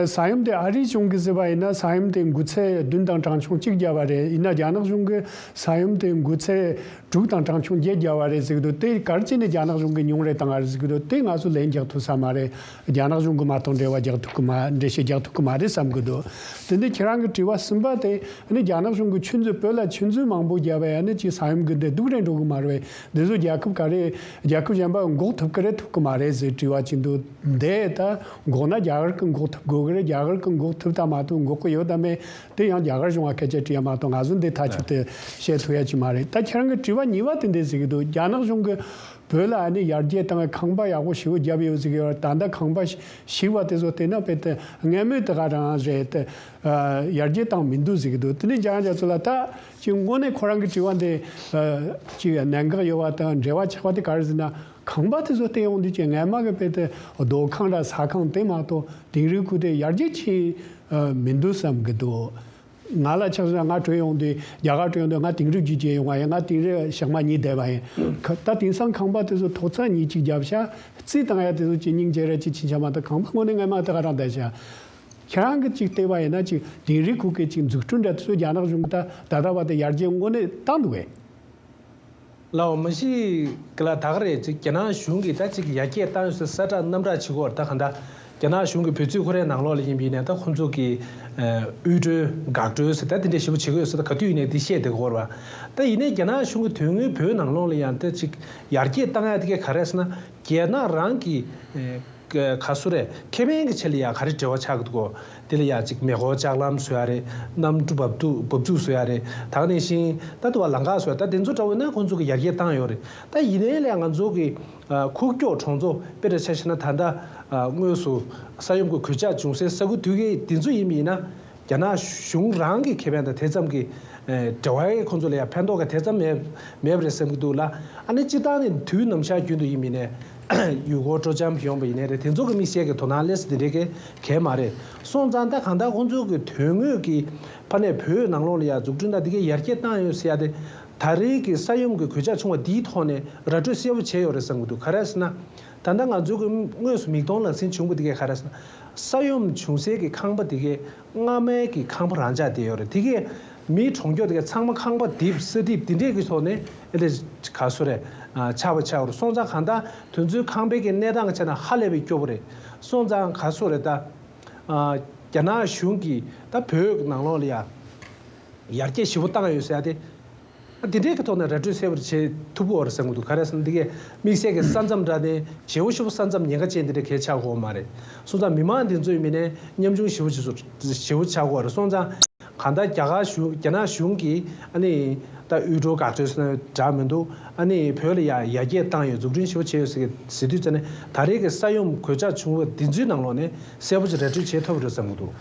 ས་ཡོམ་དེ་ཨ་རིའི་གཞུང་གིས་ཟེར་བ་ཡིན་ན། ས་ཡོམ་དེ་འགོ་ཚད་བདུན་དང་གྲངས་ཆུང་གཅིག་བརྒྱབ་པ་རེད། ཡིན་ན་རྒྱ་ནག་གཞུང་གིས་ས་ཡོམ་དེ་འགོ་ཚད་དྲུག་དང་གྲངས་ཆུང་བརྒྱད་བརྒྱབ་པ་རེད་ཟེར་གི་འདུག་དེ་ག་རེ་བྱས་ནས་རྒྱ་ནག་གཞུང་གིས་ཉུང་རེད་བཏང་བ་རེད་ཟེར་གི་འདུག་དེ་ང་ཚོ་ལན་རྒྱག་ཐུབ་ས་མ་རེད། རྒྱ་ནག་གཞུང་གིས་མ་གཏོགས་འགྲེལ་བ་རྒྱག་ཐུབ་ཀྱི་མ། འགྲེལ་བཤད་རྒྱག་ཐུབ་ཀྱི་མ་རེད་བསམ་གི་འདུག་དེ་འདི་ཁྱེད་རང་གི་དྲི་བ་གསུམ་པ་དེ་ནི་རྒྱ་ནག་གཞུང་གིས་ཆུ་མཛོད་བོད་ལ་ཆུ་མཛོད་མང་པོ་བརྒྱབ་པ་ཡང་ནི་ཅིག་ས་ཡོམ་གི་འདི་སྡུག་རེད་འགྲོ་གི་མ་རེད། འདི་ཚོ་རྒྱལ་ཁབ་ག་རེ་རྒྱལ་ཁབ་གཞན་པ་འགོག་ཐུབ་ཀྱི་རེད་ཐུབ་ཀྱི་མ་རེད་ཟེར་དྲི་བ་ཅིག་འདུག་འདི་ད་འགོག་ན་རྒྱ་གར་གིས་འགོག་ཐུབ་དགོས་ཀྱི་རེད། རྒྱ་གར་གིས་འགོག་ཐུབ་དང་མ་ཐུབ་འགོག་གི་ཡོད་དམ་མེད་དེ་ཡང་རྒྱ་གར་གཞུང་ལ་སྐད་ཆ་དྲི་ཡ་མ་གཏོགས་ང་ཚོ་འདི་ཐག་གཅོད་དེ་བཤད་ཐུབ་ཡ་ཅིག་མ་རེད། ད་ཁྱེད་རང་གི་དྲི་བ་གཉིས་པ་དེ་འདི་ཟེར་གི་འདུག་རྒྱ་ནག་གཞུང་གིས་བོད་ལ་ཨ་ནི་ཡར་རྒྱས་བཏང་བའི་ཁང་པ་ཡག་པོ་ཞེ་པོ་བརྒྱབ་ཡོད་ཟེར་གི་ཡོད། ད་ལྟ་ཁང་པ་ཞིག་པ་དེ་ཚོ་བལྟས་ན་དཔེ་དེ་སྔ་མོའི་དེ་ག་རང་རེད་དེ། ཡར་རྒྱས་བཏང་མི་འདུག་ཟེར་གི་འདུག་དེ་ནས་རྒྱ་ནག་རྒྱ་མཚོ་ལགས། ད་ཅིག་དངོས་གནས་ཁོ་རང་གི་དྲི་བ་འདི་ཅིག་གནད་འགག་ཡོད་པ་དང་འབྲེལ་བ་ཆགས་པ་དེ་ག་རེ་ཟེར་ན། ཁང་པ་དེ་ཚོ་བལྟས་ཡོང་དུས་ཅིག་སྔ་མ་གི་དཔེ་དེ་རྡོ་ཁང་ར་ས་ཁང་དེ་མ་གཏོགས་དིང་རི་ཁུལ་དེ་ཡར་རྒྱས་ཕྱིན་མི་འདུག་བསམ་གི་འདུག་ང་ལ་ཆ་བཞག་ན་ང་བྲོས་ཡོང་དུས། རྒྱ་གར་བྲོས་ཡོང་དུས་ང་དིང་རི་བརྒྱུད་བྱས་ཡོང་བ་ཡིན། ང་དིང་རི་ཞག་མ་གཉིས་བསྡད་པ་ཡིན། ཁ་ད་དེང་སང་ཁང་པ་དེ་ཚོ་ཐོག་ཚད་གཉིས་གཅིག་བརྒྱབ་ཤག་རྩིས་བཏང་ཡ་དེ་ཚོ་ཅིག་སྙིང་རྗེ་རེད། ཅིག་ཕྱིན་ཆད་མ་གཏོགས་ཁང་པ་དངོས་གནས་སྔ་མ་དེ་ག་རང་བསྡད་ཤག་ཁྱེད་རང་གིས་ཅིག་བལྟས་པ་ཡིན་ན་ཅིག་དིང་རི་ཁུལ་གྱི་ཅིག་འཛུགས་སྐྲུན་འདྲ་དེ་ཚོ་རྒྱ་ནག་གཞུང་གིས་ད་ད་ལྟ་བར་དུ་ཡར་རྒྱས་དངོས་གནས་བཏང་འདུག་གས། ལའོ་མ་གཞི་གི་ལ་ད་ག་རེད། ཅིག་རྒྱ་ནག་གཞུང་གིས་ད་ཅིག་ཡར་རྒྱས་བཏང་ཡོད་ཟེར་གསལ་བསྒྲགས་རྣམ་གྲངས་བྱེད་ཀྱི་ཡོད་རེད། ད་གང་ལྟར་རྒྱ་ནག་གཞུང་གི་འབོད་ཚིག་ཁོ་རའི་ནང་ལོགས་ལ་ཡིན་པ་ཡིན་ནའི་ད་ཁོང་ཚོ་གིས་ཨ་དབུལ་སྒྲོལ་འགག་སྒྲོལ་ཟེར་ད་དེ་འདྲ་ཞེ་པོ་བྱེད་ཀྱི་ཡོད་ཟེར། ད་ག་དུས་ཡིན་ནའི་འདི་བཤད་བསྡད་ཀྱི་ཡོད་རེད་པ། ད་ཡིན་ནའི་རྒྱ་ནག་གཞུང་གི་དོན་དངོས་བོད་ནང་ལོགས་ལ་ཡང་ད་ཅིག་ཡར་རྒྱས་བཏང་ཡ་དེ་གས་ག་རེ་ཟེར་ན། རྒྱ་ནག་རང་གི་ཨ་ག་སུ་རེད། ཁེ་ཕན་གྱི་ཆེད་ལ་ཡ་ག་རེ་འབྲེལ་བ་ཆགས་ཀྱི་འདུག་གོ། དེ་ལ་ཡ་ཅིག་མེ་འཁོར་ལྕགས་ལམ་བཟོ་ཡ་རེད། གནམ་གྲུ་འབབ་ཚུགས་འབབ་ཚུགས་བཟོ་ཡ་རེད། ད་ག་ནང་བཞིན་ད་དུ་བ་ལམ་ཁ་བཟོ་ཡ། ད་དེ་ཚོ་འདྲ་བོ་ན་ཁོང་ཚོ་གི་ཡར་རྒྱས་བཏང་ཡོད་རེད། ད་ཡིན་ནའི་ལས་ང་ཚོ་གི་ཨ་ཁུག་ཀྱོག་གྲོང་ཚོ་དཔེ་རེ་ཆ་བཞག་ན། ད་ལྟ་ཨ་དངོས་སུ་ས་ཡོམ་གྱི་གོད་ཆག་བྱུང་སའི་ས་ཁུལ་དེ་གའི་དེ་ཚོ་ཡིན་པ་ཡིན་ན། རྒྱ་ནག་གཞུང་རང་གི་ཁེ་ཕན་དང་དེ་ཙམ་གྱི་ཨེ་འབྲེལ་བ་ཡང་ཁོང་ཚོ་ལ་ཡང་ཕན་ཐོགས་ག་དེ་ཙམ་མེད་མེད་པ་རེད་བསམ་གྱི་འདུག་ལ། ཨ་ནི་སྤྱིར་བཏང་ནས་དུས་ནམ་ཞག་རྒྱུན་དུ་ཡིན་མིན་ནས་ཡུལ་སྐོར་སྤྲོ་འཆམ་ཡོང་བ་ཡིན་ནའི་རེད། དེ་ཚོ་གི་དམིགས་བསལ་གྱི་དོ་སྣང་སླེབས་ས་དེ་འདྲའི་གི་གལ་མ་རེད། སོང་ཙང་ད་གང་ལྟར་ཁོང་ཚོ་གི་དོན་དངོས་ཀྱི་ཕ་ནས་བོད་ནང་ལོགས་ལ་ཡང་འཛུགས་སྐྲུན་དང་དེ་གའི་ཡར་རྒྱས་བཏང་ཡོད་ཟེར་ཡ་དེ། ད་རེས་ཀྱི་ས་ཡོམ་གྱི་གོད་ཆག་བྱུང་བ་འདིའི་ཐོག་ནས་ར་སྤྲོད་གསལ་པོ་བྱས་ཡོད་རེད་བསམ་གྱི་འདུག་ག་རེ་ཟེར་ན། ད་ལྟ་ང་ཚོའི་གི་དངོས་སུ་མིག་མཐོང་ལག་ཟིན་བྱུང་བ་དེ་གས་ག་རེ་ཟེར་ན། ས་ཡོམ་བྱུང་སའི་གི་ཁང་པ་དེ་གས་སྔ་མའི་གི་ཁང་པ་རང་ཆགས་བསྡད་ཡོད་རེད། དེ་གས་མི་གྲོང་ཁྱེར་དེ་གས་ཚང་མ་ཁང་པ་རྡིབ་ས་རྡིབ་དེ་འདྲས་གི་ཐོག་ནས་ཨེ་འདྲས་ག་སུ་རེད། ཨ་ཆགས་པ་ཆགས་ཡོད་རེད། སོང་ཙང་གང་ལྟར་དེ་ཚོའི་ཁང་པའི་གི་གནས་སྟངས་ཆ་ན་ཧ་ལས་པའི་སྐྱོ་པོ་རེད། སོང་ཙང་ག་སུ་རེད་ད། ཨ་རྒྱ་ནག་གཞུང་གིས་ད་བོད་ནང་ལོགས་ལ་ཡ་ཡར་རྒྱས་ཞེ་པོ་བཏང་ཡོད་ཟེར་ཡ་དེ། ཨ་དེ་འདྲའི་གི་ཐོག་ནས་ར་སྤྲོད་གསལ་པོར་བྱེད་ཐུབ་ཀྱི་ཡོད་རེད་བསམ་གྱི་འདུག་ག་རེ་ཟེར་ན་འདི་གས་དམིགས་བསལ་གྱི་ས་མཚམས་འདྲ་ནས་ཞེ་པོ་ཞེ་པོ་ས་མཚམས་ཉེན་ཁ་ཅན་དེ་འདྲ་གས་ཆགས་ཀྱི་ཡོད་མ་རེད། སོང་ཙང་མི་མང་དེ་ཚོའི་མི་ནས་ཉམ་ཆུང་ཞེ་པོ་ཞེ་པོ་ཞེ་པོ་ཆགས་ཀྱི་ཡོད་རེད། སོང་ཙང་གང་ལྟར་རྒྱ་གར་གཞུང་རྒྱ་ནག་གཞུང་གིས་ཨ་ནི་ད་དབུལ་སྒྲོལ་འགག་སྒྲོལ་ཟེར་ན་འདྲ་མི་འདུག་ཨ་ནི་བོད་ལ་ཡ་ཡར་རྒྱས་བཏང་ཡོད། འཛུགས་སྐྲུན་ཞེ་པོ་བྱས་ཡོད་ཟེར་གི་ཟེར་དུས་ཙ་ནས་ད་རེས་ཀྱི་ས་ཡོམ་གོད་ཆག་བྱུང་བ་འདི་ཚོའི་ནང་ལོགས་ནས་གསལ་པོ་ཅིག་ར་སྤྲོད་བྱེད་ཐུབ་རེད་བསམ་གྱི་འདུག་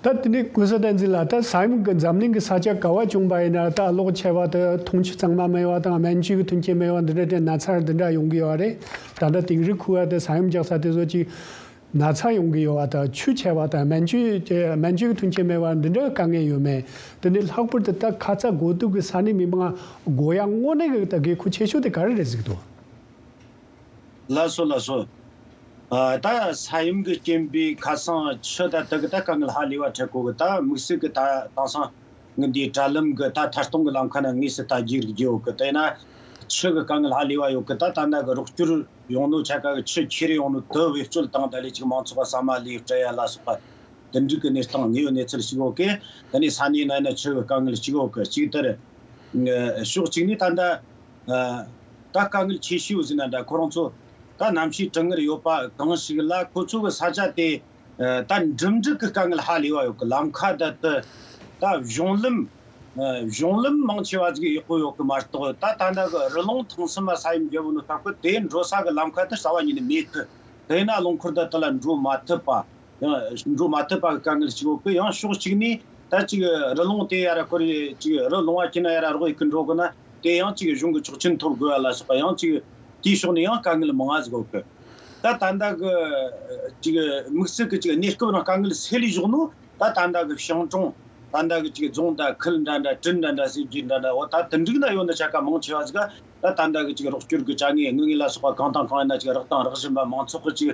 ད་ ད་དེ་ནས་གོང་ས་བསྟན་འཛིན་ལགས། ད་ས་ཡོམ་གྱི་འཛམ་གླིང་གི་ས་ཆ་ག་བ་བྱུང་བ་ཡིན་ན་ད་གློག་ཆད་པ་དང་འཐུང་ཆུ་གཙང་མ་མེད་པ་དང་སྨན་བཅོས་ཀྱི་མཐུན་རྐྱེན་མེད་པ་འདི་འདྲ་དེ་ན་ཚ་འདི་འདྲ་ཡོང་གི་ཡོད་རེད། ད་ལྟ་དིང་རི་ཁུལ་བ་དེ་ས་ཡོམ་རྒྱག་ས་དེ་ཚོ་ཅིག་ན་ཚ་ཡོང་གི་ཡོད་པ་དང་ཆུ་ཆད་པ་དང་སྨན་བཅོས་ཀྱི་སྨན་བཅོས་ཀྱི་མཐུན་རྐྱེན་མེད་པ་འདི་འདྲ་དཀའ་ངལ་ཡོད་མེད། དེ་ནས་ལྷག་པར་དུ་ད་ཁ་ཚ་དགོས་གཏུག་གི་ས་གནས་མི་མང་དགོས་ཡ་དངོས་གནས་ཀྱི་ད་དགོས་མཁོ་ཆེ་ཤོས་དེ་ག་རེ་རེད་གཟིགས་འདུག། ལགས་སོ་ལགས་སོ། ཨ། ད་ས་ཡོམ་གྱི་རྐྱེན་པས་ཁ་སང་ཆུ་དང་དེ་གི་ད་དཀའ་ངལ་ཧ་ལས་པ་འཕྲད་གོ་གི། ད་དམིགས་བསལ་གྱི་ད་དེང་སང་ངི་འདིའི་དྲ་ལམ་གི་ད་ཐད་གཏོང་གི་ལམ་ཁ་ན་དངོས་སུ་ད་རྒྱུག་རྒྱུ་ཡོད་གི། དེ་ན་ཆུ་གི་དཀའ་ངལ་ཧ་ལས་པ་ཡོད་གི། ད་ད་ལྟ་གི་རོགས་སྐྱོར་ཡོང་ནོ་ཆ་ག་གི་ཆུ་ཁྱེར་ཡོང་ནོ་དེ་བེད་སྤྱོད་བཏང་། ད་ལས་ཅིག་མང་ཚོགས་ཟ་མ་ལས་སྤྲད་ཡ་ལ་སོགས་པ་དེ་འདྲ་གི་གནས་སྟངས་དངོས་ཡོད་གནས་ཚུལ་ཞིག་ཡོད་གི། དེ་ནས་ས་གནས་ན་ཡིན་ན་ཆུ་གི་དཀའ་ངལ་ཞིག་ཡོད་གི། གཅིག་དེར། ཕྱོགས་གཅིག་ནས་ད་ལྟ་ད་དཀའ་ངལ་ཆེ་ཤོས་ཟེར་ན་འདྲ། ཁོ་རང་ཚོ་ད་གནམ་གཤིས་གྲང་ངར་ཡོད་པ་གང་ཞིག་ལ་ཁོ་ཚོ་གི་ས་ཆ་དེ་ད་འགྲིམ་འགྲུལ་གྱི་དཀའ་ངལ་ཧ་ལས་པ་ཡོད་གི། ལམ་ཁ་ད་དུ་ད་གཞུང་ལམ་གཞུང་ལམ་མང་ཆེ་བ་ཟིག་ཡག་པོ་ཡོད་གི་མ་གཏོགས། ད་ད་ལྟ་གི་རི་ཀླུང་ཐང་གསུམ་མ་ས་ཡོམ་བརྒྱབ་ནོ་སྟབས་གི་དེ་འགྲོ་ས་གི་ལམ་ཁ་དེ་རྩ་བ་ཉིད་ནས་མེད་གི། དེས་ན་རླངས་འཁོར་ད་དུ་ལ་འགྲོ་མ་ཐུབ་པ། ཡང་འགྲོ་མ་ཐུབ་པ་གི་དཀའ་ངལ་ཞིག་ཡོད་གི། ཡང་ཕྱོགས་གཅིག་ནས་ད་ཅིག་རི་ཀླུང་དེ་ཡར་ར་ཁོར་ཅིག་རི་ལུང་བ་ཁྱེར་ན་ཡར་ར་རོགས་ཡེད་གི་འགྲོ་དགོས་ན་དེ་ཡང་ཅིག་གཞུང་གི་ཆོག་མཆན་ཐོབ་དགོས་པ་ལ་སོགས་པ། ཡང་ཅིག་དེའི་ཕྱོགས་ནས་ཡང་དཀའ་ངལ་མང་ང་ཟིག་ཡོད་གི། ད་ད་ལྟ་གི་ཅིག་དམིགས་བསལ་གི་ཅིག་གནས་སྐབས་ནང་དཀའ་ངལ་སེལ་ལས་བཞག་ནོ་ད་ད་ལྟ་གི་ཤང་གྲོང་། ད་ལྟ་གི་ཅིག་རྫོང་དང་ཁུལ་འདྲ་འདྲ་གྲོང་འདྲ་འདྲ་ཟེར་རྒྱུ་འདྲ་འདྲ། འོ་ད་དེ་འགྲིག་ན་ཡོད་ནི་ཆ་ག་མང་ཆེ་བ་ཟིག་ག་ད་ད་ལྟ་གི་ཅིག་རོགས་སྐྱོར་གི་བྱ་དངོས་དངོས་ལ་སོགས་པ་གང་དང་གང་ཡིན་ན་ཅིག་རག་དང་རག་བཞིན་པ། མང་ཚོགས་གི་ཅིག་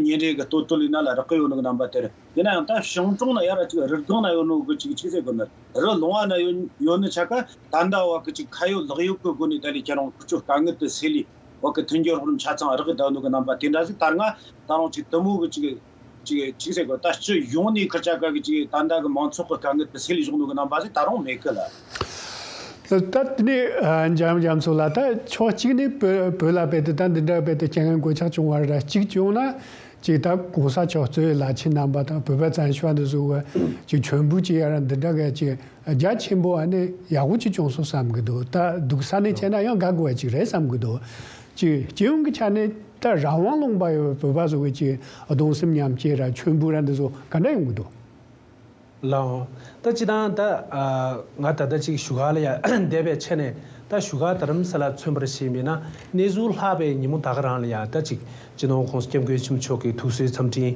ཉིན་རེ་གི་ལྟོ་དོ་ལས་ན་ལ་རག་གི་ཡོད་ནི་གི་རྣམ་པ་དེ་རེད། ཡིན་ན་ཡང་ད་ཤང་གྲོང་ན་ཡར་ཅིག་རི་སྒང་ན་ཡོད་ནོ་གི་ཅིག་ཅིག་ཟེར་དགོས་ན་རི་ལུང་བ་ན་ཡོད་ཡོད་ནི་ཆ་ག་ད་ལྟ་བ་གི་ཅིག་ཁ་ཡོད་ལག་ཡོད་གི་སྒོ་ནས་ད་ལས་ཁྱེད་རང་ཁུ་ཚོ་དཀའ་ངལ་དེ་སེལ་ལས་བ་གི་མཐུན་འགྱུར་རོགས་རམ་ཆ་ཚང་རག་གི་ད་ནོ་གི་རྣམ་པ་དེ་འདྲ་ཟིག་ད་ང་ད་རུང་ཅིག་དུ་མོ་གི་ཅིག་ཅིག་ཅིག་ཟེར་དགོས། ད་སྤྱི་ཡོངས་ནས་ཁུར་ཆ་ག་གི་ཅིག་ད་ལྟ་གི་མང་ཚོགས་གི་དཀའ་ངལ་དེ་སེལ་ལས་བཞག་ནོ་གི་རྣམ་པ་ཟིག་ད་རུང་མེད་གི་ལ། ད་དེ་ནས་འཇམ་འཇམ་ཚོ་ལ་ད་ཕྱོགས་གཅིག་ནས་བོད་བོད་ལ་རྦད་དེ་ད་འདི་འདྲ་རྦད་དེ་རྐྱེན་ངན་གོད་ཆག་བྱུང་བ་ར་གཅིག་བྱུང་ན་ཅིག་ད་གོང་ས་མཆོག་གཙོས་བླ་ཆེན་རྣམ་པ་དང་བོད་པ་བཙན་བྱོལ་བ་འདི་ཚོ་གི་ཅིག་མཆོད་འབུལ་ཅིག་ཡ་ར་འདི་འདྲ་གི་ཅིག་རྒྱ་ཆེན་པོ་ཨ་ནི་ཡག་པོ་ཅིག་བྱུང་སོང་བསམ་གི་འདུག། ད་སྡུག་ས་ནས་བྱས་ན་ཡང་དགའ་དགོས་པ་ཅིག་རེད་བསམ་གི་འདུག། ཅིག་སྤྱི་ཡོངས་ཀྱི་ཆ་ནས་ད་རང་དབང་ལུང་པ་ཡོད་བོད་པ་ཚོ་གི་ཅིག་གདུང་སེམས་མཉམ་སྐྱེད་ར་མཆོད་འབུལ་ར་འདི་ཚོ་ག་འདྲ་ཡོང་གི་འདུག། ལགས་འོང་། ད་སྤྱི་བཏང་ད་ང་ད་ལྟ་ཅིག་བཞུགས་སྒར་ལ་ཡ་བསྡད་པའི་ཆ་ནས་ད་བཞུགས་སྒར་རྡ་རམ་ས་ལ་མཚོན་པར་བྱས་པས་ན་གནས་ཚུལ་ལྷག་པའི་ཉིན་མོ་ད་ག་རང་ལ་ཡ་ད་ཅིག་སྤྱི་ནོར་༸གོང་ས་༸སྐྱབས་མགོན་ཆེན་པོ་མཆོག་གིས་ཐུགས་གསོའི་འཚམས་འཕྲིན་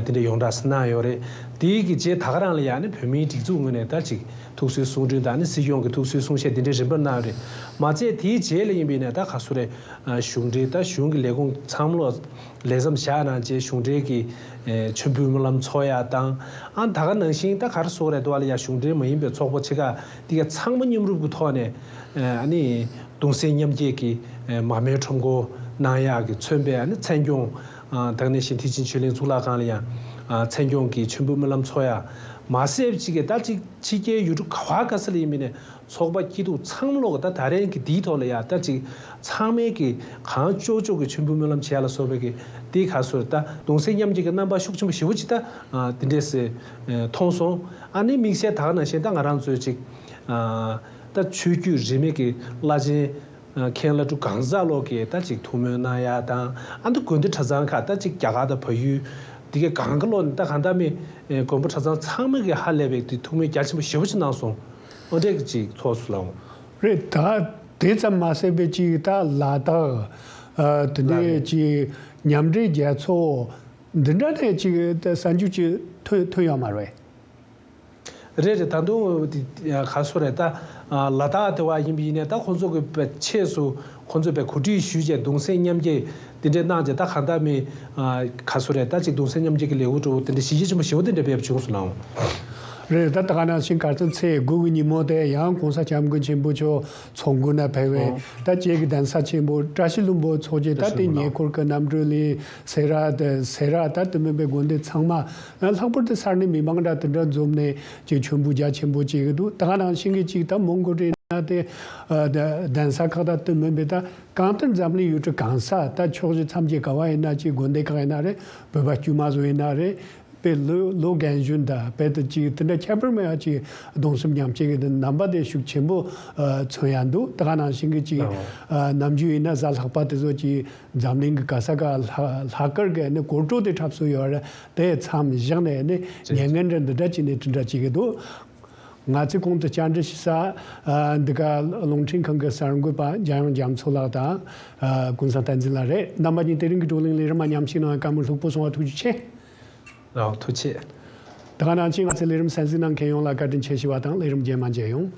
དེ་འདྲ་ཡོངས་གྲགས་སུ་གནང་ཡོད་རེད། དེའི་གི་རྗེས་ད་ག་རང་ལ་ཡ་ནི་བོད་མིའི་སྒྲིག་འཛུགས་ངོས་ནས་ད་ཅིག་ཐུགས་གསོའི་གསུང་འཕྲིན་དང་ནི་སྲིད་སྐྱོང་གི་ཐུགས་གསོའི་གསུང་བཤད་དེ་འདྲའི་རིམ་པར་གནང་ཡོད་རེད། མ་ཚད་དེའི་རྗེས་ལ་ཡིན་པས་ན་ད་ག་སུ་རེད། གཞུང་འབྲེལ་ད་གཞུང་གི་ལས་ཁུངས་ཚང་མ་ལོ་ལས་མཚམས་བཞག་གནང་རྗེས་གཞུང་འབྲེལ་གྱི་མཆོད་འབུལ་སྨོན་ལམ་ཚོགས་ཡ་དང་། ཨ་ད་ག་ནང་བཞིན་ད་ག་རེ་ཟེར་དགོས་རེད་འདུག་བ་ལ་ཡ་གཞུང་འབྲེལ་མ་ཡིན་པའི་ཚོགས་པ་ཆེ་ཁག་འདི་ག་ཚང་མ་མཉམ་རུབ་ཀྱི་ཐོག་ནས་ཨ་ནི་གདུང་སེམས་མཉམ་སྐྱེད་ཀྱི་མར་མེའི་ཁྲོམ་སྐོར་གནང་ཡག་གི་མཚོན་པའི་ཨ་ནི་མཚན་སྐྱོང་། ད་ག་ནང་བཞིན་ཐེག་ཆེན་ཆོས་གླིང་གཙུག་ལག་ཁང་ལ་ཡང་མཚན་སྐྱོང་གི་མཆོད་འབུལ་སྨོན་ལམ་ཚོགས་ཡ། མ་ཟད་ཅིག་གི་ད་ཅིག་ཕྱི་རྒྱལ་ཡུལ་གྲུ་ག་བ་ག་ས་ལ་ཡིན་མིན་ནས་ཚོགས་པ་སྐྱིད་སྡུག་ཚང་མ་ལོག་གི་ད་ད་རེས་ཀྱི་འདིའི་ཐོག་ལ་ཡ་ད་ཅིག་ཚང་མས་ཀྱི་གང་ལྕོགས་ལྕོགས་ཀྱི་མཆོད་འབུལ་སྨོན་ལམ་བྱེད་ཡ་ལ་སོགས་པའི་གི་དེ་ག་སོ་ད་གདུང་སེམས་མཉམ་སྐྱེད་ཀྱི་རྣམ་པ་ཤུགས་ཆེན་པོ་ཞེ་པོ་ཅིག་ད་དེ་འདྲས་སེ་མཐོང་སོང་། ཨ་ནི་དམིགས་བསལ་ད་ག་ནང་བཞིན་ད་ང་རང་ཚོའི་ཅིག་ད་ཆོས་བརྒྱུད་རིས་མེད་ཀྱི་བླ་ཆེན་མཁན་བླ་སྤྲུལ་གང་ཟག་ལོག་གི་ད་ཅིག་ཐུགས་སྨོན་གནང་ཡ་དང་། ཨ་ནི་དགོན་སྡེ་གྲྭ་ཚང་ཁག་ད་ཅིག་རྒྱ་གར་དང་བལ་ཡུལ་དེ་གའི་གང་ག་ལོག་ནས་ད་གང་ལྟར་མི་དགོན་པ་གྲྭ་ཚང་ཚང་མ་གི་ཧ་ལས་པའི་དེ་ཐུགས་སྨོན་རྒྱ་ཆེན་པོ་ཞེ་པོ་ཅིག་གནང་སོང་། འོ་འདྲས་ཀྱི་ཅིག་ཚོགས་སུ་ལའོ། རེད། ད་དེ་ཙམ་མ་ཟད་པའི་ཅིག་ད་ལ་དྭགས་དེ་ནས་ཅིག་མཉམ་འབྲེལ་རྒྱལ་ཚོགས་འདི་འདྲ་ནས་ཅིག་ད་གསར་འགྱུར་ཅིག་ཐོན་ཐོན་ཡོད་མ་རེད། རེད་རེད། ད་དུང་དེ་ག་སོ་རེད་ད། ལ་དྭགས་དེ་བ་ཡིན་པ་ཡིན་ནའི་ད་ཁོང་ཚོ་གི་པའི་ཆེད་སུ་ཁོང་ཚོས་པའི་གོ་སྒྲིག་ཞུས་བྱས་གདུང་སེམས་མཉམ་སྐྱེད་དེ་འདྲས་གནང་བྱས་ད་གང་ལྟར་མི་ག་སོ་རེད་ད་ཅིག་གདུང་སེམས་མཉམ་སྐྱེད་ཀྱི་ལེའུ་འགྲོ་དེ་འདྲས་གཞི་རྒྱ་ཆེན་པོ་ཞེ་པོ་དེ་འདྲས་ཕེབས་བྱུང་སོང་ལགས། རེད། ད་ད་ག་ནང་བཞིན་གར་སྟེགས་ཚེས་དགུ་གི་ཉིན་མོ་དེ་ཡང་གོང་ས་སྐྱབས་མགོན་ཆེན་པོ་མཆོག་ཚོགས་འགོ་ན་ཕེབས་པའི་ད་བཅས་ཀྱི་གདན་ས་ཆེན་པོ་བཀྲ་ཤིས་ལྷུན་པོ་ཚོགས་རྗེས་ད་དེ་ཉེ་འཁོར་གྱི་རྣམ་གྲོལ་ལས་སེ་ར་དེ་སེ་ར་ད་དེ་མིན་པའི་དགོན་སྡེ་ཚང་མ། ལྷག་པར་དུ་ས་གནས་མི་མང་འདྲ་དེ་འདྲ་འཛོམས་ནས་ཅིག་མཆོད་འབུལ་རྒྱ་ཆེན་པོ་བྱེད་ཀྱི་འདུག། ད་ག་ནང་བཞིན་གྱི་ཅིག་ད་མོན་གྷོ་རེད་ན་དེ་གདན་ས་ཁག་ད་དེ་མིན་པའི་ད་གང་ལྟར་འཛམ་གླིང་ཡུལ་གྲུ་གང་ས་ད་ཕྱོགས་བཞི་མཚམས་བརྒྱད་ག་བ་ཡིན་ན་ཅིག་དགོན་སྡེ་ཁག་ཡིན་ན་རེད། བོད་པ་དཀྱུས་མ་བཟོ་ཡིན་ན་རེད། དཔེ་ལོ་ལོ་རྒན་གཞོན་དང་དཔེ་དེ་ཅིག་དེ་འདྲ་ཁྱད་པར་མེད་པ་ཅིག་གདུང་སེམས་མཉམ་སྐྱེད་ཀྱི་དེ་རྣམ་པ་དེ་ཤུགས་ཆེན་པོ་ཨ་མཚོན་ཡ་འདུག་ད་ག་ནང་བཞིན་གྱི་ཅིག་ཨ་ནམ་རྒྱུན་ཡིན་ན་གཟའ་ལྷག་པ་དེ་ཚོ་ཅིག་འཛམ་གླིང་གི་ག་ས་ག་ལྷག་ལྷག་དཀར་གྱི་ནི་གོ་སྤྲོ་དེ་འཁྲབ་སྲོལ་ཡོད་རེད། དེ་མཚམས་བཞག་ནས་ནི་ཉེ་ངན་འདྲ་འདི་འདྲ་ཅིག་ནས་དེ་འདྲ་ཅིག་གི་འདུག་ང་ཚོས་གོང་དུ་བཅར་འདྲི་ཞུ་ས་ཨ་འདི་ག་རླུང་འཕྲིན་ཁང་གི་གསར་འགོད་པ་འཇམ་དབྱངས་རྒྱ་མཚོ་ལགས་དང་ཨ་ཀུན་བཟང་བསྟན་འཛིན་ལགས་རེད། རྣམ་པ་གཉིས་དེ་རིང་གི་བགྲོ་གླེང་ལས་རིམ་མ་མཉམ་ཞུགས་གནང་བའི་བཀའ་མོལ་ལྷུག་པོ་གསུང་བ་ཐུགས་རྗེ་ཆེ། ལགས་ཐུགས་རྗེ་ཆེ། ད་ག་ནང་བཞིན་ང་ཚོའི་ལས་རིམ་གསན་གཟིགས་གནང་མཁན་ཡོངས་ལ་བཀའ་དྲིན་ཆེ་ཞུ་བ་དང་ལས་རིམ་རྗེས་མ་མཇལ་ཡོང་།